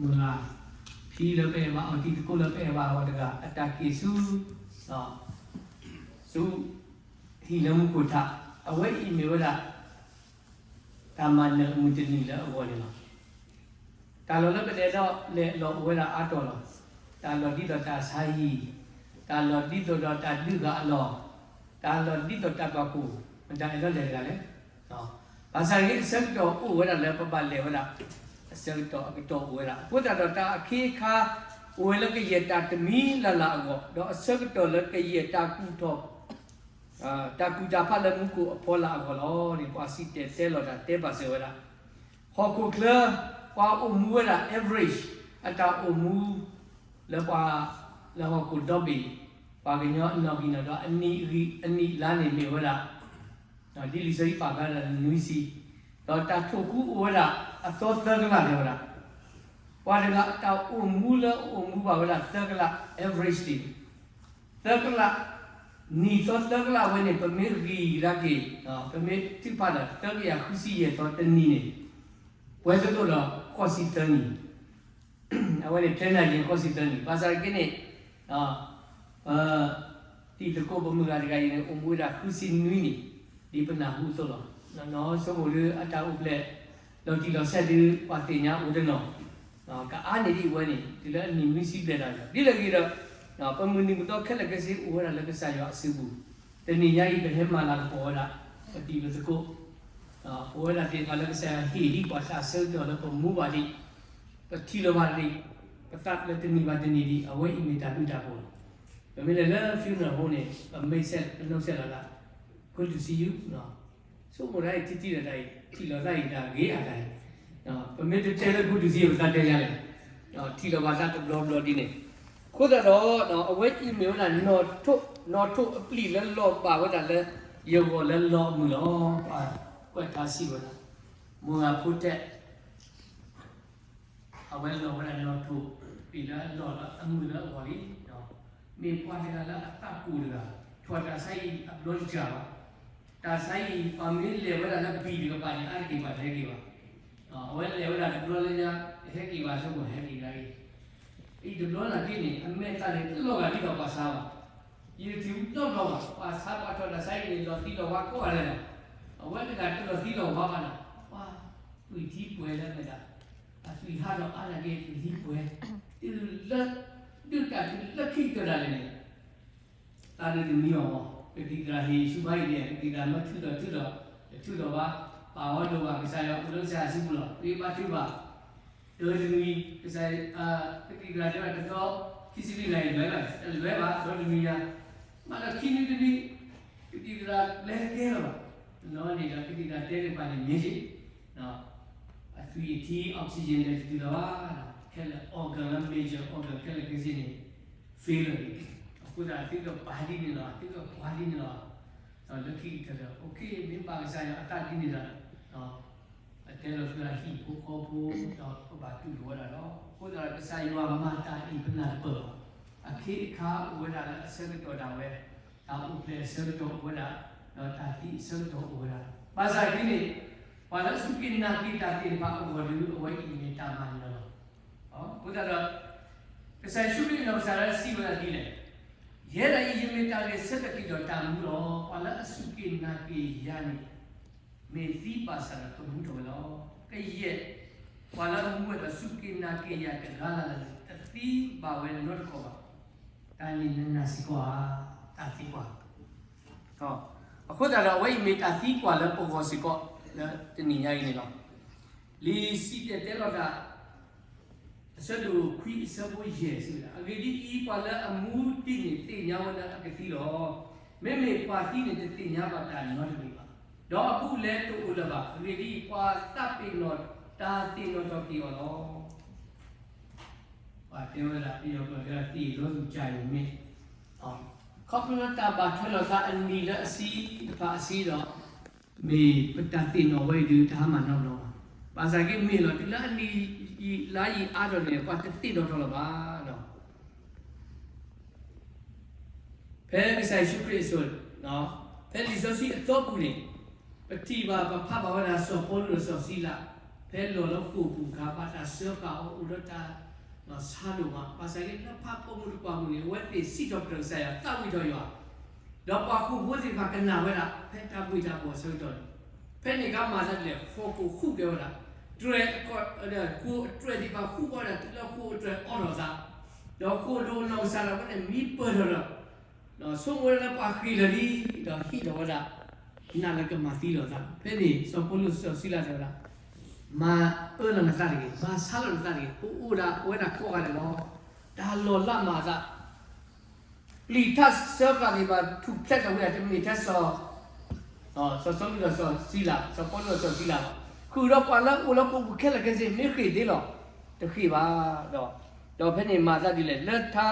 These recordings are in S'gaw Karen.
မုၢ်ဂၤ ဖံလၢပအဲၣ်ဘၣ်အီၤ တံၤသကိးလၢပအဲၣ်ဘၣ်အီၤတဂၤ အတၢ်က့ၤဆူ ဆူ ဟံၣ်လၢမူခိၣ်ထး, အဝဲအံၤမ့ၢ်ဝဲဒၣ် တၢ်မၤနၢၤအမုၢ်တနံၤလၢအဂီၢ်န့ၣ်လီၤ. တၢ်လီၢ်လၢပလဲၤဒီးလဲၤလီၤအိၣ်ဝဲဒၣ်အါတီၢ်လီၤ. တၢ်လီၢ်ဒ်သိးတၢ်ဆါဟံၣ်, တၢ်လီၢ်ဒ်သိးဒီးတၢ်ဒုးဂၤအလီၢ်, တၢ်လီၢ်ဒ်သိးတၢ်သွၣ်ခိၣ်, မတၤအဲၣ်ဒိးလဲၤတဂၤလဲၣ်. ဘၣ်ဆၣ်ဂ့ၤအဆၢကတီၢ်အိၣ်ဝဲဒၣ်လၢပဘၣ်လဲၤဝဲဒၣ်, အဆၢကတီၢ်အကတီၢ်အိၣ်ဝဲဒၣ်. အဃိသတးဒီးတၢ်အခ့အခါ အိၣ်ဝဲလၢကယဲၢ်တၢ်တမံၤလၢ်လၢ်အဂီၢ်, ဒီးအဆၢကတီၢ်လၢကယဲၢ်တၢ်ကူၣ်ထီၣ် တၢ်ကူၣ်တၢ်ဖးလၢမူခိၣ်အဖီလာ်အဂီၢ်လီၤန့ၣ် ပှၤစံၣ်တဲၤတဲလီၤတၢ်တဲဘၣ်စၢၤဝဲဒၣ်. ဟီၣ်ခိၣ်ချၢ ပှၤအိၣ်မူဝဲဒၣ် average အတၢ်အိၣ်မူ လၢပှၤ လၢဟီၣ်ခိၣ်ဒီဘ့ၣ် ပှၤကညီအနီၣ်ဂံၢ်နီၣ်ဒွး အနံၣ်အဂံၢ်အနံၣ်အလါန့ၣ်မ့ၢ်ဝဲဒၣ် ဒ်လံာ်စီဆှံပာ်ဖျါဒၣ်နွံဆံ, ဒီးတၢ်ထိၣ်ဃူအိၣ်ဝဲဒၣ်အသီသၢကလးတဲဝဲဒၣ်. ပှၤတဂၤအတၢ်အိၣ်မူလၢအအိၣ်မူဘၣ်ဝဲဒၣ်သၢကလး average န့ၣ် သၢကလး, နံၣ်သီသၢကလးဝဲန့ၣ် ပမ့ၢ်ဂံၢ်ကဒါက့ၤ, ပမ့ၢ်ထုကဖၣ်ဒီး သၢကယၤဃုဆံယဲၢ်သီတနံၤန့ၣ် ပှဲၤသိးသိးဒီးဃိးဆံသၢနံၣ်, အဝဲန့ၣ် ဖဲနၤယံၤဃိးဆံသၢနံၣ်, ဘၣ်ဆၣ်က့န့ၣ် တံၤသကိးပမုၢ်ဂၤတဂၤအံၤန့ၣ် အိၣ်မူဝဲဒၣ်ဃုဆံနွံနံၣ်, ဒ်ပနၢ်ဟူအသိးလီၤ. နီၢ်နီၢ်ဆိကမိၣ်ဒုး အတၢ်အိၣ်ဖျဲၣ် လီၤတံၢ်လီၤဆဲးဒုး ပှၤသ့ၣ်ညါအိၣ်တနီၤ, ကအါန့ၢ်ဒ်အဝဲန့ၣ် တုၤလၢအနံၣ်နွံဆံဘျဲၣ်တၢ်ဒီး ဒ်လဲၣ်ဂ့ၤဒီး ပမုၢ်နံၤမုၢ်သီခဲလၢာ်ခဲဆ့အိၣ်ဝဲဒၣ်လၢကစၢ်ယွၤအစုပူၤ, တနံၤညါအံၤ ပဟဲမၤလၤကပီၤဝဲဒၣ် ပတံၤပသကိး ပဝဲဒၣ်သ့ၣ်တဖၣ်လၢကစၢ်ယွၤဟ့ၣ်ဒံးပှၤတၢ်ဆၢကတီၢ်လၢပမူဘၣ်ဒံး, ပထံၣ်လိာ်ဘၣ်ဒံး, ပသးလၢတနံၤဘၣ်တနံၤဒံး အဝဲအံၤမ့ၢ်တၢ်ဘျုးတၢ်ဖှိၣ်လီၤ. ပမ့ၢ်လဲၤလၢ funeral home န့ၣ် ပမ့ၢ်ဆဲးပနီၣ်ဆဲးလီၤသး good to see you, ဆိကမိၣ်တၢ်အံၤထံထံဒီးတၢ်အံၤ ထံၣ်လိာ်သးအံၤတၢ်ဂ့ၤအါတၢ်အံၤ, ပမ့ၢ်တတဲလၢ good to see you ပသးတဲယါလဲၣ်, ထံၣ်လိာ်ဘၣ်သးတဘျီဘျီဒ်န့ၣ်, အဃိသတးဒီး အဝဲအံၤမ့ၢ်ဝဲဒၣ် နီၣ်ထိၣ်အပျံၤလၢလီၤဘၣ်ဝဲဒၣ်လၢ ယဂီၢ်လၢလီၤအမုၢ်လီၤ. ပှၤကွဲးတၢ်စံးဝဲဒၣ် မိၢ်ဂၤဖိတဲ အဝဲလီၤဝဲဒၣ်နီၣ်ထိၣ် ပျံၤလၢအလီၢ်လၢအမုၢ်လၢအဂီၢ်လံ, မ့ၢ်ပှၤတဂၤလၢအသးကိၢ်တဂၤ, ထီၣ်တၢ်ဆါအံၤအဘျီတစှၤဘၣ်, တၢ်ဆါအံၤ ပှၤမ့ၢ်လဲၤဝဲဒၣ်လၢဘံၣ်တကပၤန့ၣ် အါတက့ၢ်ပှၤတဟဲက့ၤဘၣ်, အဝဲလဲၤဝဲဒၣ်တဘျီလၢညါ ဟဲက့ၤဘၣ်ဆိကမိၣ် ဟဲက့ၤဂၤအံၤ, အံၤတဘျီနာ်က့န့ၣ် အမဲာ်သးန့ၣ် တလီၤဂာ်ဒ်သိးပှၤဆါဘၣ်, ယတထံၣ်နီတဘျီဘၣ်, ပှၤဆါပှၤထီၣ်တၢ်ဆါအံၤန့ၣ် လီၤသံလီၤဝါကိးဂၤဒဲးလီၤ, အဝဲတဂၤတလီၤသံလီၤဝါဘၣ်နီၤ, ပှၤ သွံၣ်ထံပှဲၤလၢအမဲာ်သး, အသွံၣ်ဟးထီၣ်အါနာ်က့ သွံၣ်ထံပှဲၤ, တုၤလၢ ဒုးတၢ်တုၤလၢခံကတၢၢ်ဒၣ်လဲာ်န့ၣ် သးဒုးတမံအီၤ, ကသံၣ်သရၣ်ဟ့ၣ်ဆူဖးအံၤန့ၣ် ကသံၣ်သရၣ်မ့ၢ်ထုးထီၣ်ထုးထီၣ်, တထုးထီၣ်ဘၣ်, ပာ်အီၤလိာ်ဘၣ် ကစၢ်ယွၤအိၣ်လၢကစၢ်ယွၤစုပူၤလီၤ, ဂ့ၤဘါထုကဖၣ်, တၢတနွံ ကစၢ် ကသံၣ်သရၣ်တဲဘၣ်တသီ ခံဆံလွံၢ်နၣ်ရံၣ်လွဲၢ်ဘၣ်, တလွဲၢ်ဘၣ် ဒီတနွံညါ, မ့ၢ်ဒီးခံနွံတနွံ ကသံၣ်သရၣ်လဲၤကဲလီၤဘၣ်, တနီၤန့ၣ်ဒီးကသံၣ်သရၣ်တဲတကပၤန့ၣ်မ့ၢ်က့ၤ အသွံၣ်အထံ oxygen လဲၤတတုၤလီၤဘၣ်, ခဲလၢာ် organ လၢ major organ ခဲလၢာ်ခဲဆ့န့ၣ် fail လီၤန့ၣ်, အဃိသတးသုကပာ်ဒ်န့ၣ်လီၤ, သုကကွၢ်ဒ်န့ၣ်လီၤ, လၢခံကတၢၢ်ဒီး okay မ့ၢ်ဘၣ်ကစၢ်ယွၤအသးဒ်န့ၣ်ဒီး အတဲလီၤသုဟံၣ်ဖိဃီဖိ ဒီးပဘၣ်တူၢ်လိာ်ဝဲဒၣ်လီၤ. အဃိသတးဒီးကစၢ်ယွၤမၤတၢ်အံၤပနၢ်တပၢၢ်ဘၣ်, အခ့အခါအိၣ်ဝဲဒၣ်လၢအဆၢကတီၢ်ဒၣ်ဝဲ, တၢ်အိၣ်ဖျဲၣ်အဆၢကတီၢ်အိၣ်ဝဲဒၣ်, ဒီးတၢ်သံအဆၢကတီၢ်အိၣ်ဝဲဒၣ်, ဘၣ်ဆၣ်ဒ်န့ၣ် ပှၤလၢအစူၢ်က့ၤနာ်က့ၤတၢ်သ့ၣ်တဖၣ်အဂီၢ်ဒုး အဝဲအံၤမ့ၢ်တၢ်မၤနၢၤလီၤ. အဃိသတးဒီး ကစၢ်ယ့ၣ်ၡူးခရံာ်နီၢ်ကစၢ်ဒၣ်စံးဝဲဒၣ်ဒ်လဲၣ်, ယဲဒၣ်အံၤ ယမ့ၢ်တၢ်ဂဲၤဆၢထၢၣ်က့ၤဒီးတၢ်မူလီၤ. ပှၤလၢအစူၢ်က့ၤနာ်က့ၤယၤန့ၣ် မ့ၢ်သံဘၣ်ဆၣ်ဒီးကမူထီၣ်ဝဲလီၤ. ကယဲၢ် ပှၤလၢအမူဝဲဒီးစူၢ်က့ၤနာ်က့ၤယၤတဂၤလၢ်လၢ်န့ၣ် တသံဘၣ်ဝဲနီတခီၣ်ဘၣ်. တၢ်န့ၣ်နနာ်စ့ၢ်ကီးဧါ, တၢ်သံကွၢ် အဃိသတးဒီး အဝဲအံၤမ့ၢ်တၢ်သံကွၢ်လၢပဂီၢ်စ့ၢ်ကီး လၢတနံၤညါအံၤန့ၣ်လီၤ. လံာ်စံၣ်တဲၤတဲလီၤတၢ် အဆၢဒိၣ်ခွံအဆၢဖိယဲၢ်စံးဝဲဒၣ်, အဂ့ၢ်ဒ်အံၤ, ပှၤလၢအမူဒ်န့ၣ် သ့ၣ်ညါဝဲလၢအကသံလီၤ. မ့မ့ၢ်ပှၤသံန့ၣ် တသ့ၣ်ညါဘၣ်တၢ်နီတမံၤဘၣ်, ဒီးအဘူးအလဲတအိၣ်လၢၤဘၣ်. အဂ့ၢ်ဒ်အံၤ, ပှၤသးပ့ၤနီၣ်တၢ်သ့ၣ်နီၣ်ထီၣ်က့ၤအီၤလီၤ. ပှၤတဲဝဲဒၣ် ပယီၤကျိာ်တဲဝဲဒၣ် သ့ၣ်ဒီသူၣ်ကၢ်အံၤမ့ၢ် ခီဖျိလၢတၢ်ဘၣ်ထွဲလိာ်သးအနံၤလၢအဆံတဖၣ်အဆံဒီး မ့ၢ်ပတၢ်သ့ၣ်နီၣ်ဝဲအံၤဒုး တဟါမၢ်နီတဘျီဘၣ်. ဘၣ်ဆၣ်က့မ့ၢ်လီၤ တုၤလၢအနံၤယံာ်လါယံာ်အါထီၣ်န့ၣ် ပှၤတသ့ၣ်နီၣ်ထီၣ်လၢၤဘၣ်လီၤ. ဖဲကစၢ်ယ့ၣ်ၡူးခရံာ်အစိၤ, ဖဲလံာ်စီဆှံအသီပူၤန့ၣ် ပထံၣ်ဘၣ်ပဖးဘၣ်ဝဲဒၣ်စီၤပီလူးဒီးစီၤစံလး, ဖဲလီၤလၢဃိာ်ပူၤအခါ ဘၣ်တၢ်စၢဃာ်အီၤအိၣ်ဒီးတၢ်ဆါဒိၣ်မး, ဘၣ်ဆၣ်က့လၢဖးပိာ်မုၣ်တပှၢ်ပူၤန့ၣ် အဝဲသ့ၣ်စံးထီၣ်ပတြၢၤကစၢ်ယွၤ သးဝံၣ်ထီၣ်ယွၤ, ဒီးပှၤဃိာ်ဖိသ့ၣ်တဖၣ်ကနၣ်ဝဲဒၣ် ဖဲတၢ်ဘှံးတၢ်ဘှီၣ်အဆၢကတီၢ်န့ၣ်, ဖဲန့ၣ်အခါမၤသးဒ်လဲၣ်, ဃိာ်ခိၣ်ဃုကဲဝဲဒၣ်, တြဲၤ, ဃိာ်အတြဲၤသ့ၣ်တဖၣ်ဃုကဲဝဲဒၣ် တုၤလၢဃိာ်အတြဲၤအိးထီၣ်အသး, ဒီးဃိာ်ဒိၣ်အနီၢ်ကစၢ်ဒၣ်ဝဲန့ၣ် မံပၢၢ်ထီၣ်ဒီး ဒီးဆိကမိၣ်ဝဲဒၣ်လၢပှၤဃ့ၢ်လၢာ်လံ, ဒီးဟ့ၣ်ထီၣ်ဝဲဒၣ် နးလၢကမၤသံလီၤသး, ဖဲန့ၣ် စီၤပီလူးစီၤစံလၤတဲဝဲဒၣ်, မၤအၢလီၤနသးတဂ့ၤ, မၤဆါလီၤနသးတဂ့ၤ, ပအိၣ်ဒၣ်ပဝဲဒၣ်ကိးဂၤဒဲးလီၤ, တၢ်လီၤလးမၤအသး, ပျံၤထၣ်စၢဃာ်သ့ၣ်တဖၣ် ထူၣ်ဖျဲးထီၣ်ဝဲဒၣ် တမ့ၢ်ထဲစီၤ စီၤစီလူးဒီးစီၤစံလၤ, စီၤပီလူးဒီးစီၤစံလၤလီၤ. ဃုာ်ဒီးပှၤလၢအအိၣ်လၢဃိာ်ပူၤခဲလၢာ်ခဲဆ့ မ့ၢ်ဃ့ၢ်သ့လီၤ, တဃ့ၢ်ဘၣ်ဒီး, ဒီးဖဲန့ၣ်မၤသးဒ်လဲၣ်, လၢထါ,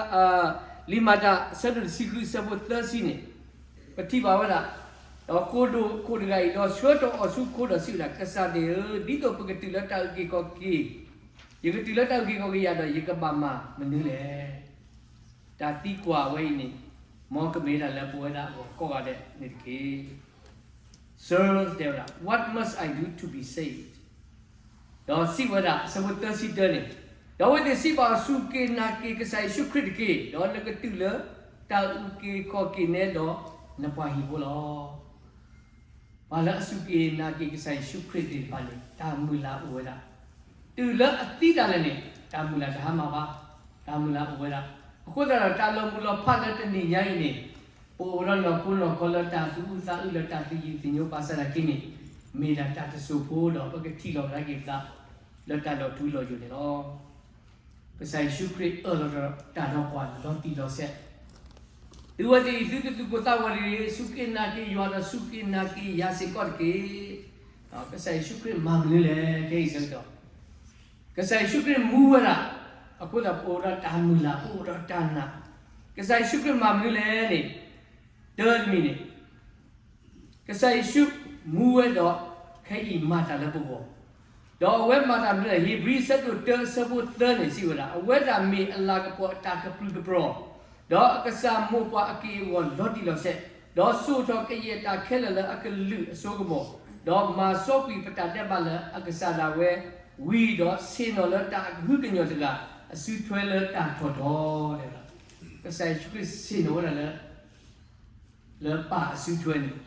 လံာ်မၤတၢ်အဆၢဒိၣ်တဆံဃုအဆၢဖိသၢဆံန့ၣ်, ပထံၣ်ဘၣ်ဝဲဒၣ်, ဒီးဃိာ်ဒိၣ်ခိၣ်တဂၤအံၤ ဒီးဆှၢထီၣ်အီၤဆူခိဒီးစံးဝဲဒၣ်, ကစၢ်သ့ၣ်ဧၢ, ဒ်သိးပကတုၤလၢတၢ်အုၣ်က့ၤခီၣ်က့ၤ, ယကတုၤလၢတၢ်အုၣ်က့ၤခီၣ်က့ၤယၤဒီး ယကဘၣ်မၤမနုၤလဲၣ်. တၢ်သံကွၢ်ဝဲအံၤန့ၣ်, မ်ကမ့ၢ်ဒၣ်လၢပဝဲဒၣ်အဂီၢ်ကိးဂၤဒဲးန့ၣ်တက့ၢ်. စၢတဲဝဲဒၣ်, What must I do to be saved? ဒီးစံးဝဲဒၣ် အဆၢဖိသၢဆံတၢန့ၣ်, ဒီးအဝဲသ့ၣ်စံးဘၣ်အီၤ, စူၢ်က့ၤနာ်က့ၤကစၢ်ယ့ၣ်ၡူးခရံာ်တက့ၢ်, ဒီးနကတုၤလၢတၢ်အုၣ်က့ၤခီၣ်က့ၤနဲဒီးနပှၤဟံၣ်ဖိလီၤ. ပှၤလၢအစူၢ်က့ၤနာ်က့ၤကစၢ်ယ့ၣ်ၡူးခရံာ်သ့ၣ်တဖၣ်န့ၣ် တၢ်မုၢ်လၢ်အိၣ်ဝဲဒၣ်, တုၤလၢအသံတၢ်လဲၣ်န့ၣ် တၢ်မုၢ်လၢ်တဟါမၢ်ဘၣ်, တၢ်မုၢ်လၢ်အိၣ်ဝဲဒၣ်. အဃိသတးဒီး တၢ်လီၤမုၢ်လီၤဖးလၢတနံၤညါအံၤန့ၣ်, ပအိၣ်ဒီးနီၢ်ခိနီၢ်ခီလၢတၢ်သူၣ်အုးသးအုးလၢတၢ်သူၣ်ယုၢ်သးညီဘၣ်ဆၣ်သနာ်က့န့ၣ်, မ့ၢ်ဒၣ်တၢ်တစိၢ်ဖိဒီး ပကထံၣ်လီၤကဒါက့ၤပသး လၢတၢ်လီၤထူလီၤယိာ်န့ၣ်လီၤ. ကစၢ်ယ့ၣ်ၡူးခရံာ်အၢၣ်လီၤဒီးတၢ်ဒီးပှၤလီၤတံၢ်လီၤဆဲး, သုဝဲသ့ၣ်အံၤ သုတသူၣ်ကိၢ်သးဂီၤတဂ့ၤ, စူၢ်က့ၤနာ်က့ၤယွၤဒီးစူၢ်က့ၤနာ်က့ၤယၤစ့ၢ်ကီးတက့ၢ်. ကစၢ်ယ့ၣ်ၡူးခရံာ်မၤမနုၤလဲၣ်, ခဲအံၤဆၢကတီၢ်, ကစၢ်ယ့ၣ်ၡူးခရံာ်မူဝဲဒၣ်, အဃိသတးပအိၣ်ဒီးတၢ်မုၢ်လၢ် ပအိၣ်ဒီးတၢ်နာ်, ကစၢ်ယ့ၣ်ၡူးခရံာ်မၤမနုၤလဲၣ်န့ၣ်, တၢတမံၤန့ၣ် ကစၢ်ယ့ၣ်ၡူးမူဝဲဒီး ခဲအံၤမၤတၢ်လၢပဂီၢ်, ဒီးအဝဲမၤတၢ်မနုၤလဲၣ်, ဧ့ၤဘြံၤအဆၢဒိၣ်တၢအဆၢဖိသၢန့ၣ် စံးဝဲဒၣ်, အဝဲဒၣ်မ့ၢ်အလၤကပီၤအတၢ်ကပြုၢ်ကပြီၤ, ဒီးအကစၢ်မိၢ်ပှၢ်အက့ၢ်အဂီၤလီၤတံၢ်လီၤဆဲး, ဒီးစိာ်ထီၣ်ကယဲၢ်တၢ်ခဲလၢာ်လၢအကလုၢ်အစိကမီၤ, ဒီးမၤစီကွံာ်ပတၢ်ဒဲးဘးလၢအကစၢ်ဒၣ်ဝဲ, ဝံၤဒီးဆ့ၣ်နီၤလၢတၢ်အကဟုကညီၢ်တဂၤ အစုထွဲလၢတၢ်ထီၣ်ထီ, ကစၢ်ယ့ၣ်ၡူးခရံာ်ဆ့ၣ်နီၤဝဲဒၣ်လၢ လၢပၢ်အစုထွဲန့ၣ်,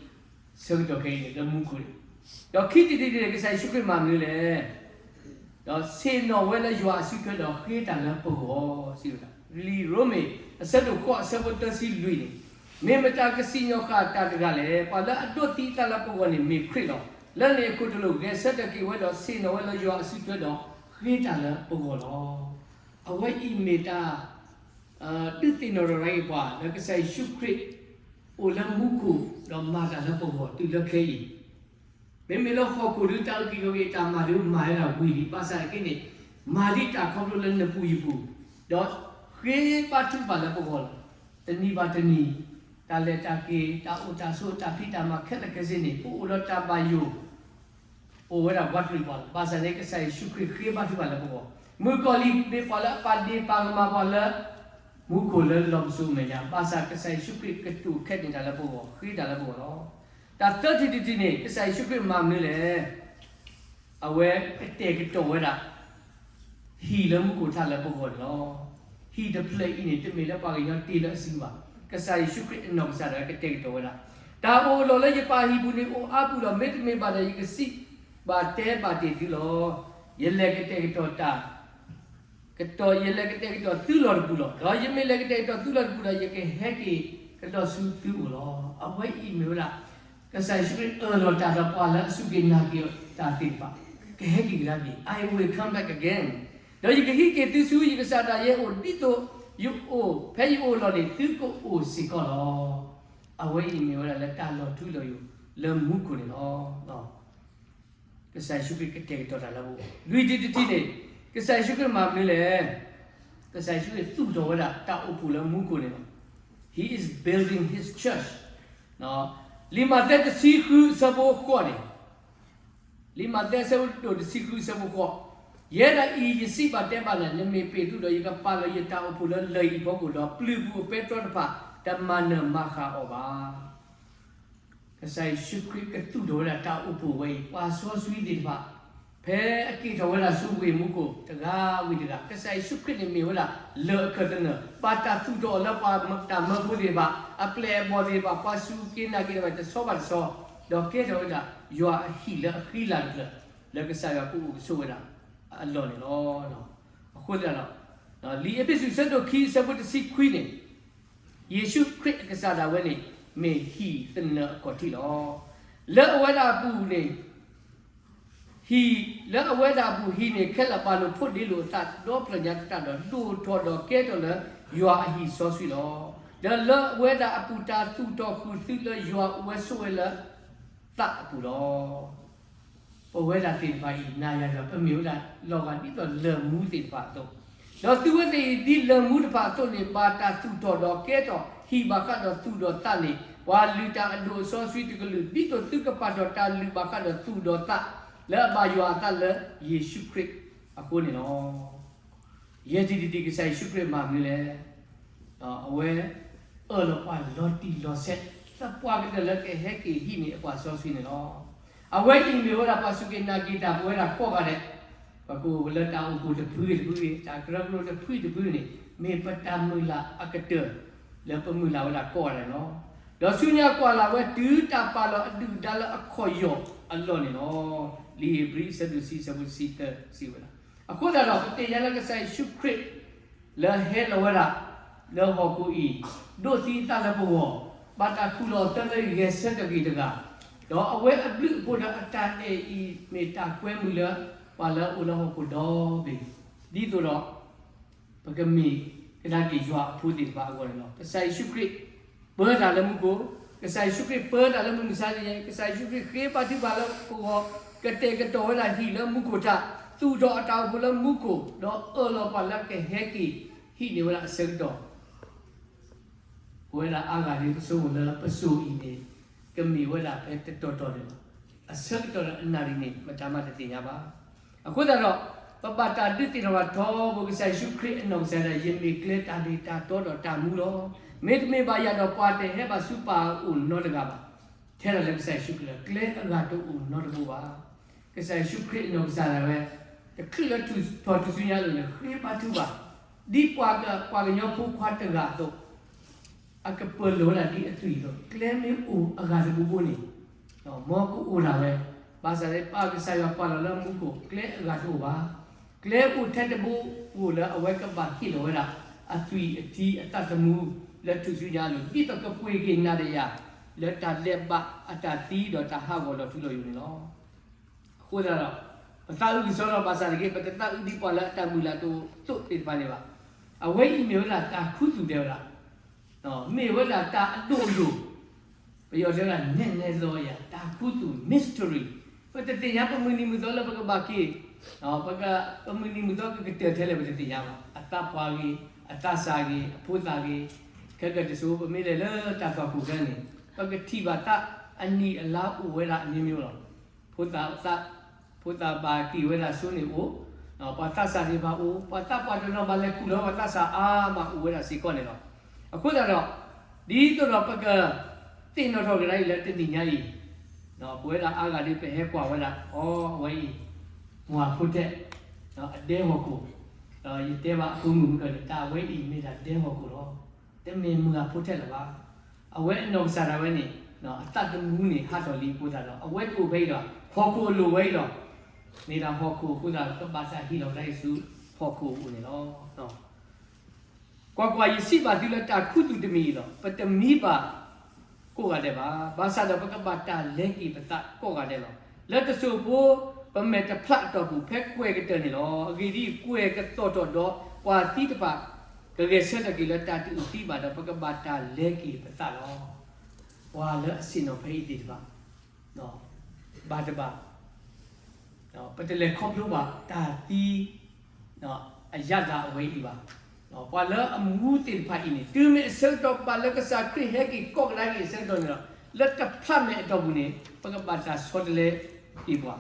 ဆၢကတီၢ်ခဲအံၤန့ၣ် လၢမူခိၣ်န့ၣ်, ဒီးခံထံၣ်တထံၣ်န့ၣ် ကစၢ်ယ့ၣ်ၡူးခရံာ်မၤမနုၤလဲၣ်, ဒီးဆ့ၣ်နီၤဝဲလၢယွၤအစုထွဲဒီးဃ့တၢ်လၢပဂီၢ်, စံးဝဲဒၣ်, လံာ်ရိမ့ၤ အဆၢဒိၣ်ဃိး အဆၢဖိသၢဆံလွံၢ်န့ၣ်, မ့ၢ်မတၤကစံၣ်ညီၣ်ဃာ်တၢ်တဂၤလဲၣ်, ပှၤလၢအဒိးသံအသးလၢပဂီၢ်န့ၣ်မ့ၢ်ခရံာ်လီၤ. လၢန့ၣ်အခိၣ်တလိာ် ဂဲၤဆၢထၢၣ်က့ၤဝဲဒီးဆ့ၣ်နီၤဝဲလၢယွၤအစုထွဲဒီးဃ့တၢ်လၢပဂီၢ်လီၤ. အဝဲအံၤမ့ၢ်တၢ် ဒုးသ့ၣ်နီၣ်ထီၣ်က့ၤပှၤ လၢကစၢ်ယ့ၣ်ၡူးခရံာ် အိၣ်လၢမူခိၣ် ဒီးမၤတၢ်လၢပဂီၢ်တုၤလၢခဲအံၤ, မ့မ့ၢ်လၢဟီၣ်ခိၣ်ဒုး တၢ်အုၣ်က့ၤခီၣ်က့ၤတၢ်မၤဒုးမၤဝဲဒၣ်ဝံၤလံ, ဘၣ်ဆၣ်သနာ်က့န့ၣ် မၤဒံးတၢ်ခီဖျိလၢနပူၤယပူၤ, ဒီးဃ့ဘါထုကဖၣ်လၢပဂီၢ်လီၤ. တနံၤဘၣ်တနံၤ တၢ်လဲၤတၢ်က့ၤ တၢ်အိၣ်တၢ်ဆိး တၢ်ဖံးတၢ်မၤခဲလၢာ်ခဲဆ့န့ၣ် ပအိၣ်ဒီးတၢ်ဘၣ်ယိၣ် အိၣ်ဝဲဒၣ်ပှၤတရံးပှၤလီၤ. ဘၣ်ဆၣ်န့ၣ် ကစၢ်ယ့ၣ်ၡူးခရံာ်ဃ့ဘါထုကဖၣ်လၢပဂီၢ်, မုၣ်ကီၤလံၢ်မ့ၢ်ပှၤလၢအပာ်ဒ့ၣ်ပာ်ကမၣ်ပှၤလၢ မူခိၣ်လၢလီၢ်ပစိာ်အမဲာ်ညါ, ဘၣ်ဆၣ်ကစၢ်ယ့ၣ်ၡူးခရံာ်ကတိၤခဲန့ၢ်တၢ်လၢပဂီၢ်, ဃ့တၢ်လၢပဂီၢ်လီၤ. တၢ်သၢထံၣ်တထံၣ်န့ၣ် ကစၢ်ယ့ၣ်ၡူးခရံာ်မၤမနုၤလဲၣ်, အဝဲကတဲာ်ကတီၤဝဲဒၣ် ဟံၣ်လၢမူခိၣ်ထးလၢပဂီၢ်န့ၣ်လီၤ. ဟံၣ်တဖျၢၣ်အံၤန့ၣ် တမ့ၢ်လၢပှၤကညီတ့လၢအစုဘၣ်. ကစၢ်ယ့ၣ်ၡူးခရံာ်အနီၢ်ကစၢ်ဒၣ်ဝဲကတဲာ်ကတီၤဝဲဒၣ်, တၢ်အိၣ်အလီၢ်လၢယပၢ်အဟံၣ်ပူၤန့ၣ် အိၣ်အါပူၤလီၤ. မ့တမ့ၢ်ဘၣ်ဒီး ယကစံးဘၣ်တဲဘၣ်တ့ၢ်သုလီၤ. ယလဲၤကတဲာ်ကတီၤတၢ် ကတီၤ ယလဲၤကတဲာ်ကတီၤသုလီၢ်တပူၤလီၤ. ဒီးယမ့ၢ်လဲၤကတဲာ်ကတီၤသုလီၢ်တပူၤဒီး ယကဟဲက့ၤကဒီးဆူသုအိၣ်လီၤ. အဝဲအံၤမ့ၢ်ဝဲဒၣ် ကစၢ်ယ့ၣ်ၡူးခရံာ်အၢၣ်လီၤတၢ်ဒီးပှၤလၢအစူၢ်က့ၤနာ်က့ၤတၢ်သ့ၣ်တဖၣ်, ကဟဲက့ၤကဒါက့ၤ, I will come back again. ဒီးယကဟံးက့ၤသုဆူယကစၢ်ဒၣ်ယဲအအိၣ် ဒ်သိးယအိၣ် ဖဲယအိၣ်အလီၢ်န့ၣ် သုကအိၣ်စ့ၢ်ကီးလီၤ. အဝဲအံၤမ့ၢ်ဝဲဒၣ်လၢတၢ်လီၤထူလီၤယိာ်လၢမူခိၣ်န့ၣ်လီၤ. ကစၢ်ယ့ၣ်ၡူးခရံာ်ကတဲာ်ကတီၤတၢ်လၢပဂီၢ်, လွံၢ်ထံၣ်တထံၣ်န့ၣ်, ကစၢ်ယ့ၣ်ၡူးခရံာ်မၤမနုၤလဲၣ်. ကစၢ်ယ့ၣ်ၡူးခရံာ်သူၣ်ထီၣ်ဝဲဒၣ်တၢ်အိၣ်ဖှိၣ်လၢမူခိၣ်န့ၣ်လီၤ. He is building his church. လံာ်မးသဲတဆံဃုအဆၢဖိဃိးန့ၣ်, လံာ်မးသဲအဆၢဒိၣ်တဆံဃုအဆၢဖိဃိး, ယဲဒၣ်အံၤယစံးဘၣ်တဲဘၣ်နၤ, နမ့ၢ်ပ့ၤသူဒီး ယကပာ်လီၤယတၢ်အိၣ်ဖှိၣ်လၢလၢၢ်အံၤအဖီခိၣ်ဒီး ပျုၤပူၤအပဲတြီတဖၣ် တမၤနၢၤမၤဃၣ်အီၤဘၣ်. ကစၢ်ယ့ၣ်ၡူးခရံာ်ကသူၣ်ထီၣ်ဝဲဒၣ်တၢ်အိၣ်ဖှိၣ်ဝဲအံၤ, ပှၤစီဆှံသ့ၣ်တဖၣ် ဖဲအက့ၤထီၣ်ဝဲဒၣ်ဆူဝ့ၢ်မူခိၣ်တဂၤဝံၤတဂၤ, ကစၢ်ယ့ၣ်ၡူးခရံာ်န့ၣ်မ့ၢ်ဝဲဒၣ်လၢၢ်အခၢၣ်သနၢၣ်, ဘၣ်တၢ်သူၣ်ထီၣ်အီၤလၢပှၤတၢ်မၢဖိသ့ၣ်တဖၣ်, အပျဲၢ်အဘီၣ်သ့ၣ်တဖၣ်, ပှၤစူၢ်က့ၤနာ်က့ၤတဖၣ်တဆီဘၣ်တဆီ, ဒီးကဲထီၣ်ဝဲဒၣ်ယွၤအဟံၣ်လၢအဃံလၤတဖျၢၣ်, လၢကစၢ်ယွၤကအိၣ်ကဆိးဝဲဒၣ်အလီၢ်န့ၣ်လီၤ. အဃိသတးဒီး လံာ်အ့းဖ့းစူး အဆၢဒိၣ်ခံ အဆၢဖိတဆံခွံန့ၣ်, ယ့ၣ်ၡူးခရံာ်အကစၢ်ဒၣ်ဝဲန့ၣ် မ့ၢ်ဟံၣ်သနၢၣ်အခီၣ်ထံးလီၤ. လၢအဝဲဒၣ်အပူၤန့ၣ်, ဟံၣ်, လၢအဝဲဒၣ်အပူၤဟံၣ်န့ၢ်ခဲလၢာ်ပာ်လိာ်ဖိးဒ့လိာ်အသးဒီဖျၢၣ်ညါသတးဒီး ဒိၣ်ထီၣ်ဒီးကဲထီၣ်လၢယွၤအဟံၣ်စီဆှံလီၤ. ဒီးလၢအဝဲဒၣ်အပူၤတၢ်သူၣ်ထီၣ်ဃုာ်သုလၢယွၤအိၣ်ဝဲဆိးဝဲလၢသးအပူၤလီၤ. ပဝဲဒၣ်သ့ၣ်တဖၣ်အံၤ နၤယၤယွၤ ပမ့ၢ်ဝဲဒၣ်လီၤဂာ်ဒ်သိးလၢၢ်မူသ့ၣ်တဖၣ်အသိး, ဒီးသုဝဲသ့ၣ်အံၤ ဒ်လၢၢ်မူတဖၣ်အသိးန့ၣ် ဘၣ်တၢ်သူၣ်ထီၣ်ဒီးကဲထီၣ်ဟံၣ်ဘၣ်ဃးဒီးသူၣ်ဒီးသးန့ၣ်, ပှၤလုၢ်တၢ်အဒိၣ်အစီဆှံတကလုာ် ဒ်သိးသုကပာ်ထီၣ်တၢ်လုၢ်ဘၣ်ဃးဒီးသူၣ်ဒီးသး လၢအဘၣ်ယွၤအသးလၢယ့ၣ်ၡူးခရံာ်အဃိန့ၣ်လီၤ. ယဲၢ်တံၢ်တံၢ် ကစၢ်ယ့ၣ်ၡူးခရံာ်မၤမနုၤလဲၣ်. အဝဲအၢၣ်လီၤပှၤလီၤတံၢ်လီၤဆဲး, သပှၢ်ကတၢၢ်လၢကဟဲက့ၤဟံးန့ၢ်အပှၤစီဆှံန့ၣ်လီၤ. အဝဲအံၤမ့ၢ်ဝဲဒၣ်ပှၤစူၢ်က့ၤနာ်က့ၤတၢ်ပဝဲဒၣ်ကိးဂၤဒဲး, ပကအိၣ်လၢတၢ်အိၣ်ဖှိၣ်တဖုဂ့ၤတဖုဂ့ၤ, တၢ်ကရၢကရိတဖုတဖုန့ၣ် မ့ၢ်ပတၢ်မုၢ်လၢ်အကတၢၢ် လၢပမုၢ်လၢ်ဝဲဒၣ်ကိးဂၤဒဲးလီၤ. ဒီးဆူညါကွၢ်လၢ်ဝဲတုၤတၢ်ပာ်လီၤအဒုၣ်အဒါလၢအခီၣ်ယီၢ်အလီၢ်န့ၣ်လီၤ. လံာ်ဧ့ၤဘြံၤအဆၢဒိၣ်တဆံ အဆၢဖိတဆံသၢစံးဝဲဒၣ်, အဃိသတးဒီး ပသ့ၣ်ညါလၢကစၢ်ယ့ၣ်ၡူးခရံာ် လၢဟဲလီၤဝဲဒၣ် လၢဟီၣ်ခိၣ်အံၤ, ဒိးသံအသးလၢပဂီၢ်, ဘၣ်တၢ်ခူၣ်လီၤအသးလၢဂဲၤဆၢထၢၣ်က့ၤတဂၤ, ဒီးအဝဲအဘျုးအဖှိၣ်ဒီးအတၢ်အဲၣ်အံၤ မ့ၢ်တၢ်ကွဲမုာ်လၢ ပှၤလၢအအိၣ်လၢဟီၣ်ခိၣ်ဒီဘ့ၣ်, ဒ်သိးဒီး ပကမ့ၢ်ကဒါက့ၤယွၤအဖိသ့ၣ်တဖၣ်အဂီၢ်န့ၣ်လီၤ. ကစၢ်ယ့ၣ်ၡူးခရံာ် ပၢတၢ်လၢမူခိၣ်, ကစၢ်ယ့ၣ်ၡူးခရံာ်ပၢတၢ်လၢမုၢ်မဆါတနံၤ, ကစၢ်ယ့ၣ်ၡူးခရံာ်ဃ့ဘါထုကဖၣ်လၢပဂီၢ်, ကတဲာ်ကတီၤဝဲဒၣ်ဟံၣ်လၢမူခိၣ်ထး, သူၣ်ထီၣ်အတၢ်အိၣ်ဖှိၣ်လၢမူခိၣ်, ဒီးအၢၣ်လီၤပှၤလၢကဟဲက့ၤဟံးန့ၢ်ဝဲဒၣ်အဆၢကတီၢ် ပဝဲဒၣ်အါဂၤဒ် ပဆိကမိၣ်လၢပစိၤအံၤန့ၣ် ကမ့ၢ်ဝဲဒၣ်ဖဲတတီၤတီၤန့ၣ်လီၤ. အဆၢကတီၢ်ဒီးအနၣ်ရံၣ်န့ၣ် မတၤမးတသ့ၣ်ညါဘၣ်. အဃိသတးဒီး ပဘၣ်တၢ်ဒုးသ့ၣ်နီၣ်ထီဘိ ကစၢ်ယ့ၣ်ၡူးခရံာ်အနီၢ်ကစၢ်ဒၣ် ယမ့ၢ်ကျဲတၢ်မ့ၢ်တၢ်တီဒီးတၢ်မူလီၤ. မ့တမ့ၢ်ဘၣ်ယၤဒီး ပှၤတဟဲဘၣ်ဆူပၢ်အအိၣ်နီတဂၤဘၣ်. ထဲဒၣ်လၢကစၢ်ယ့ၣ်ၡူးခရံာ်လီၤ. ကျဲအဂၤတအိၣ်နီတဘိဘၣ်. ကစၢ်ယ့ၣ်ၡူးခရံာ်အနီၢ်ကစၢ်ဒၣ်ဝဲ တချုးလၢထူၣ်ထီၣ်ထူၣ်စုညါအလိၤန့ၣ် ဃ့ဘါထုကဖၣ် ဒ်ပှၤကညီဖိခွါတဂၤအသိး အကပၢၤလီၤဝဲဒၣ်ဒ်အသွံၣ်အသိး, ကျဲမ့ၢ်အိၣ်အဂၤတဘိဘိန့ၣ် မ်ကအိၣ်ဒၣ်ဝဲ, ဘၣ်ဆၣ်န့ၣ် ပၢ်ကစၢ်ယွၤပာ်လီၤလၢမူခိၣ် ကျဲအဂၤတအိၣ်ဘၣ်. ကျဲအိၣ်ထဲတဘိအိၣ်လၢအဝဲကဘၣ်ဟ့ၣ်လီၤဝဲဒၣ် အသွံၣ်အထံအသးသမူလၢထူၣ်စုညါအလိၤ ဒ်သိးကပှ့ၤက့ၤနၤဒီးယၤ လၢတၢ်ဒဲးဘးအတၢ်သံဒီးတၢ်ဟးဂီၤလီၤထူလီၤယိာ်န့ၣ်လီၤ. အဃိသတးဒီး ပသးအုးကစီဒီဘၣ်ဆၣ်တက့ၢ်, ပတသးအုးဒ်ပှၤလၢအတၢ်မုၢ်လၢ်တအိၣ်အသိးသ့ၣ်တဖၣ်န့ၣ်ဘၣ်. အဝဲအံၤမ့ၢ်ဝဲဒၣ်တၢ်ခူသူၣ်ဒဲးဝဲဒၣ် မ့ၢ်ဝဲဒၣ်တၢ်အဒိၣ်အယိာ်, ပယီၤတဲဝဲဒၣ် နၢၣ်နဲၣ်သီယၤ တၢ်ခူသူၣ် mystery, ပတသ့ၣ်ညါပမုၢ်နံၤမုၢ်သီလၢပကဘၣ်က့ၤ, ပမုၢ်နံၤမုၢ်သီကကတၢၢ်ထဲလဲၣ် ပတသ့ၣ်ညါဘၣ်. အသးပှၢ်ဂ့ၤ, အသးစၢ်ဂ့ၤ, အဖိသၣ်ဂ့ၤ, ခဲကတၢၢ်တစိၤ ပမ့ၢ်လဲၤလၢတၢ်သွၣ်ခိၣ်ခဲန့ၣ် ပကထံၣ်ဘၣ်သးအနံၣ်အလါအိၣ်ဝဲဒၣ်အမျိုးမျိုးလီၤ. ဖိသၣ်, ဖိသၣ်ဘၣ်က့ၤဝဲဒၣ်ဆိန့ၣ်အိၣ်, ပှၤသးစၢ်သ့ၣ်တဖၣ်အိၣ်, ပှၤသးပှၢ်တနီၤဘၣ်လဲၤခူၣ်လီၤပှၤသးစၢ်အါမးအိၣ်ဝဲဒၣ်စ့ၢ်ကီးန့ၣ်လီၤ. အဃိသတးဒီး ဒ်သိးဒီးပကသ့ၣ်နီၣ်ထီၣ်ကဒါအံၤလၢတနံၤညါအံၤ, ပဝဲဒၣ်အါဂၤဒ်ပဟဲကွၢ်ဝဲဒၣ် အီ အဝဲအံၤ မုၢ်အဖိထဲ, အဒဲဟီၣ်ခိၣ်, ယတဲဘၣ်အဖိမုၣ်မုၣ်ဒီးန့ၣ် တၢ်အဝဲအံၤမ့ၢ်ဒၣ်ဒဲဟီၣ်ခိၣ်လီၤ. တမ့ၢ်မုၢ်အဖိထဲလၢၤဘၣ်. အဝဲအနီၢ်ကစၢ်ဒၣ်ဝဲန့ၣ် အသးသမူန့ၣ် ဟးထီၣ်လံအဃိသတးဒီး အဝဲတအိၣ်ဖဲအံၤဒီး ဟီၣ်ခိၣ်အလိၤဝဲအံၤလီၤ. မ့ၢ်ဒၣ်ဟီၣ်ခိၣ်အဃိသတးဒီး ကဘၣ်တၢ်ဟ့ၣ်လီၤကဒါအံၤဆူ ဟီၣ်ခိၣ်အအိၣ်န့ၣ်လီၤ. ကွၢ်ကွၢ်, ယစံးဘၣ်သုလၢတၢ်ခူသူၣ်တမံၤအံၤလီၤ. ပတမံဘၣ်ကိးဂၤဒဲးဘၣ်. ဘၣ်ဆၣ်ဒီးပကဘၣ်တၢ်လဲၤက့ၤပသးကိးဂၤဒဲးလီၤ. လၢတစိၢ်ဖိ ပမဲာ်တဖျးအတီၢ်ပူၤ ဖဲကွဲၢ်ကတၢၢ်န့ၣ်လီၤ. အဂ့ၢ်ဒ်အံၤ, ကွဲၢ်ကသီၣ်ထီၣ်ဒီးပှၤသံတဖၣ် ကဂဲၤဆၢထၢၣ်က့ၤလၢတၢ်တအုၣ်သံဘၣ်ဒီး ပကဘၣ်တၢ်လဲၤက့ၤပသးလီၤ. ပှၤလၢအဆ့ၣ်နီၤဖဲအံၤသ့ၣ်တဖၣ် ဘၣ်တဘၣ် ပတလဲၤခီဖျိဘၣ်တၢ်သံ အရသာအဝဲအံၤဘၣ်. ပှၤလၢအမူသ့ၣ်တဖၣ်အံၤန့ၣ် တုၤမ့ၢ်အဆၢကတီၢ်ဘၣ်လၢကစၢ်ခရံာ်ဟဲက့ၤကိးကဒါက့ၤအဆၢကတီၢ်န့ၣ်ဒီး လၢတဖျးမဲာ်အတီၢ်ပူၤန့ၣ် ပကဘၣ်တၢ်ဆီတလဲက့ၤပှၤ.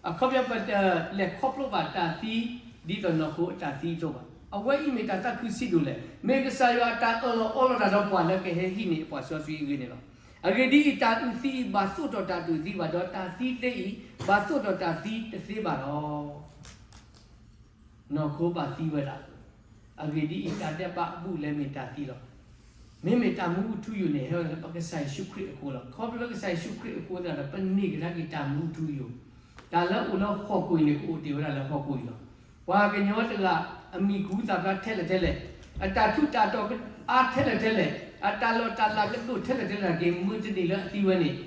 အခီပညီ ပတလဲၤခီဖျိဘၣ်တၢ်သံ ဒ်သိးနီၢ်ခိအတၢ်သံအသိးဘၣ်. အဝဲအံၤမ့ၢ်တၢ်သးခုစံဒိၣ်လဲၣ်. မ့ၢ်ကစၢ်ယွၤအတၢ်အၢၣ်လီၤအီလီၤတၢ်ဒီးပှၤလၢကဟဲဟံးန့ၢ်အပှၤစီဆှံအဂ့ၢ်န့ၣ်လီၤ. အဂ့ၢ်ဒ်အံၤ, တၢ်အုၣ်သံအံၤ ဘၣ်သိၣ်ထီၣ်တၢ်တအုၣ်သံဘၣ်, ဒီးတၢ်သံသ့အံၤ ဘၣ်သိၣ်ထီၣ်တၢ်သံတသ့ဘၣ်လီၤ. နီၢ်ခိဘၣ်သံဝဲဒၣ်. အဂ့ၢ်ဒ်အံၤ, တၢ်ဒဲးဘးအဘူးအလဲမ့ၢ်တၢ်သံလီၤ. မ့မ့ၢ်တၢ်မူအထူအယိာ်န့ၣ် ဟဲလၢပကစၢ်ယ့ၣ်ၡူးခရံာ်အဃိလီၤ. ခီဖျိလၢကစၢ်ယ့ၣ်ၡူးခရံာ်အဃိသတးဒီး ပန့ၢ်ကဒါက့ၤတၢ်မူအထူအယိာ်, တၢ်လၢအိၣ်လၢဟီၣ်ခိၣ်အံၤန့ၣ် ကအိၣ်တ့ၢ်ဝဲဒၣ်လၢဟီၣ်ခိၣ်အံၤလီၤ. ပှၤကညီတဂၤ အမံၤဟူသၣ်ဖျါထဲလဲၣ်ထဲလဲၣ်, အတၢ်ထူးတၢ်တီၤအါထဲလဲၣ်ထဲလဲၣ်, အတၢ်လီၢ်တၢ်လၤကဒိၣ်ထဲလဲၣ်ထဲလဲၣ်တဂ့ၤ, မုၢ်တနံၤလၢအသံဝဲန့ၣ်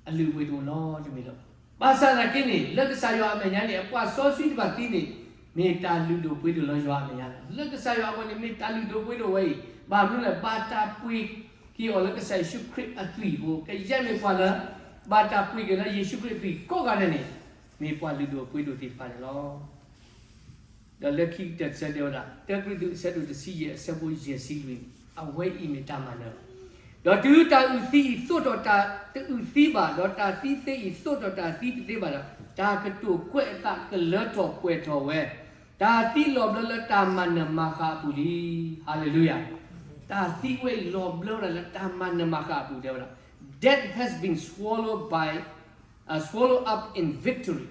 အလုၢ်အပှ့ၤတအိၣ်နီတမံၤလၢၤဘၣ်. ဘၣ်ဆၣ်သနာ်က့န့ၣ် လၢကစၢ်ယွၤအမဲာ်ညါန့ၣ် အပှၤစီဆှံတဖၣ်သံန့ၣ် မ့ၢ်တၢ်လုၢ်ဒိၣ်ပှ့ၤဒိၣ်လၢယွၤအမဲာ်ညါလီၤ. လၢကစၢ်ယွၤအဂီၢ်န့ၣ် မ့ၢ်တၢ်လုၢ်ဒိၣ်ပှ့ၤဒိၣ်ဝဲအံၤ, ဘၣ်မနုၤလဲၣ်, ဘၣ်တၢ်ပှ့ၤက့ၤအီၤလၢကစၢ်ယ့ၣ်ၡူးခရံာ်အသွံၣ်အဃိ, ကယဲၢ်မ့ၢ်ပှၤလၢ ဘၣ်တၢ်ပှ့ၤက့ၤလၢယ့ၣ်ၡူးခရံာ်အသွံၣ်ကိးဂၤဒဲးန့ၣ် မ့ၢ်ပှၤလုၢ်ဒိၣ်ပှ့ၤဒိၣ်သ့ၣ်တဖၣ်န့ၣ်လီၤ. ဒီးလၢခံကတၢၢ်တဆၢတဲဝဲဒၣ်, တၢကရံၣ်သူးအဆၢဒိၣ်တဆံယဲၢ်အဆၢဖိယဲၢ်ဆံလွံၢ်န့ၣ်, အဝဲအံၤမ့ၢ်တၢ်မၤနၢၤလီၤ. ဒီးတုၤတၢ်အုၣ်သံအံၤသိၣ်ထီၣ်တၢ်တအုၣ်သံဘၣ်, ဒီးတၢ်သံသ့အံၤသိၣ်ထီၣ်တၢ်သံတသ့ဘၣ်ဒီး, တၢ်ကတိၤကွဲးအသးကလၢထီၣ်ပှဲၤထီၣ်ဝဲ, တၢ်သံလီၤဘျၢလၢတၢ်မၤနၢၤမၤဃၣ်အပူၤလံ. ဟါလ့လူယၤ. တၢ်သံဝဲအံၤလီၤဘျၢဝဲဒၣ်လၢတၢ်မၤနၢၤမၤဃၣ်အပူၤ တဲဝဲဒၣ်, Death has been swallowed by, uh, swallowed up in victory.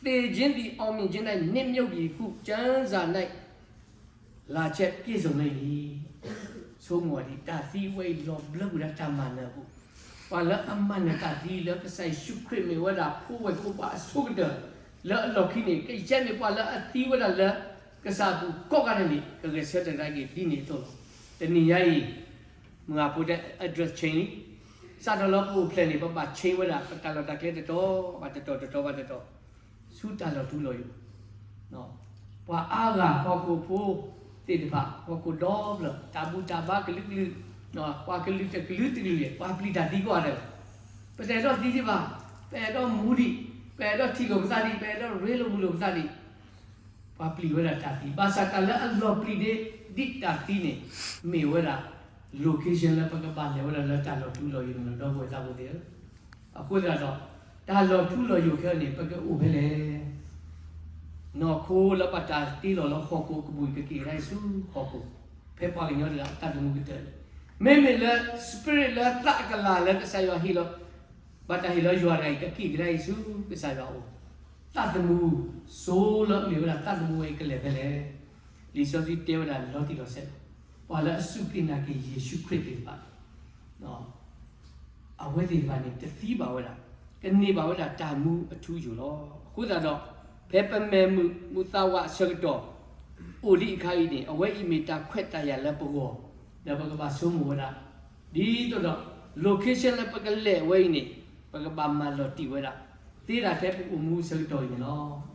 သေခြင်းသည် အောင်မြင်ခြင်း၌ နစ်မြုပ်ပြီဟု ကျမ်းစာ၌ လၢ်ဆဲးပျ့ၣ်စုံလံလံ. ဆိကမိၣ်ဝဲဒၣ် တၢ်သံဝဲအံၤလီၤဘျၢဝဲဒၣ်တၢ်မၤနၢၤအပူၤ, ပှၤလၢအမၤနၢၤတၢ်သံလၢကစၢ်ယ့ၣ်ၡူးခရံာ်မ့ၢ်ဝဲဒၣ်ဖိဝဲၢ်ဖိပှၤအဆိကတၢၢ်, လၢအလီၢ်ခံန့ၣ် ကယဲၢ်မ့ၢ်ပှၤလၢအသံဝဲဒၣ်လၢကစၢ်အပူၤကိးဂၤဒဲးန့ၣ် ကဂဲၤဆၢထၢၣ်ကဒါက့ၤဒ်န့ၣ်အသိးလီၤ. တနံၤညါအံၤ မုၢ်ဂၤဖိတဲ address change လံ. စးထီၣ်လၢပအိၣ်ဖျဲၣ်န့ၣ် ပဘၣ် change ဝဲဒၣ် ပတၢ်လီၢ်တၢ်ကျဲတတီၤဘၣ်တတီၤတတီၤဘၣ်တတီၤ ဆူတၢ်လီၤထူလီၤယိာ်, ပှၤအါဂၤဟီၣ်ခိၣ်ဖိသ့ၣ်တဖၣ် ဟီၣ်ခိၣ်ဒီဖျၢၣ် တၢ်ဘူၣ်တၢ်ဘါကလုာ်ကလုာ်, ပှၤကလုာ်တကလုာ်တကလုာ်န့ၣ် ပှၤပျံၤတၢ်သံကိးဂၤဒဲးလီၤ. ပတအဲၣ်ဒိးသံဒံးဘၣ်, ပအဲၣ်ဒိးမူဒံး, ပအဲၣ်ဒိးထံၣ်လိာ်ပသးဒံး, ပအဲၣ်ဒိးရ့လိာ်မုာ်လိာ်ပသးဒံး, ပှၤပျံၤဝဲဒၣ်တၢ်သံ, ဘၣ်ဆၣ်တၢ်လၢအလီၤပျံၤဒံးဒ်တၢ်သံန့ၣ် မ့ၢ်ဝဲဒၣ် location လၢပကဘၣ်လဲၤဝဲဒၣ်လၢတၢ်လီၤထူလီၤယိာ်န့ၣ်လီၤ ဒီပုၢ်ဝဲၢ်သးဘိသ့ၣ်ဧၢ. အဃိသတးဒီး တၢ်လီၤထူလီၤယိာ်ခဲအံၤန့ၣ် ပကအိၣ်ဖဲလဲၣ်. နီၢ်ခိလၢဘၣ်တၢ်တ့လီၤလၢဟီၣ်ခိၣ်ကပူၤ ကက့ၤကဒါအံၤဆူဟီၣ်ခိၣ်, ဖဲပှၤကညီတဂၤအသးသမူကတၢၢ်န့ၣ်, မ့မ့ၢ်လၢ spirit လၢသးအကလၤလၢကစၢ်ယွၤဟ့ၣ်လီၤ, ဘၣ်တၢ်ဟ့ၣ်လီၤယွၤတဂၤအံၤ ကက့ၤကဒါအံၤဆူကစၢ်ယွၤအအိၣ်, သးသမူ, soul လၢအမ့ၢ်ဝဲဒၣ်သးသမူဝဲအံၤကလဲၤဖဲလဲၣ်. လံာ်စီဆှံတဲဝဲဒၣ်လီၤတံၢ်လီၤဆဲး, ပှၤလၢအစူၢ်က့ၤနာ်က့ၤယ့ၣ်ၡူးခရံာ်သ့ၣ်တဖၣ် အဝဲသ့ၣ်တဖၣ်န့ၣ် တသံဘၣ်ဝဲဒၣ်, ကန့ၢ်ဘၣ်ဝဲဒၣ်တၢ်မူအထူအယိာ်လီၤ. အဃိသတးဒီး ဖဲပမဲာ်မုာ်မုာ်သးဝးအဆၢကတီၢ် အိၣ်ဒံးအခါအံၤန့ၣ် အဝဲအံၤမ့ၢ်တၢ်ခွဲးတၢ်ယာ်လၢပဂီၢ်, ဒီးပကဘၣ်ဆိကမိၣ်ဝဲဒၣ်, ဒ်သိးဒီး location လၢပကလဲၤဝဲအံၤန့ၣ် ပကဘၣ်မၤလီၤတံၢ်ဝဲဒၣ် သ့ဒၣ်ထဲပအိၣ်မူအဆၢကတီၢ်အံၤန့ၣ်လီၤ.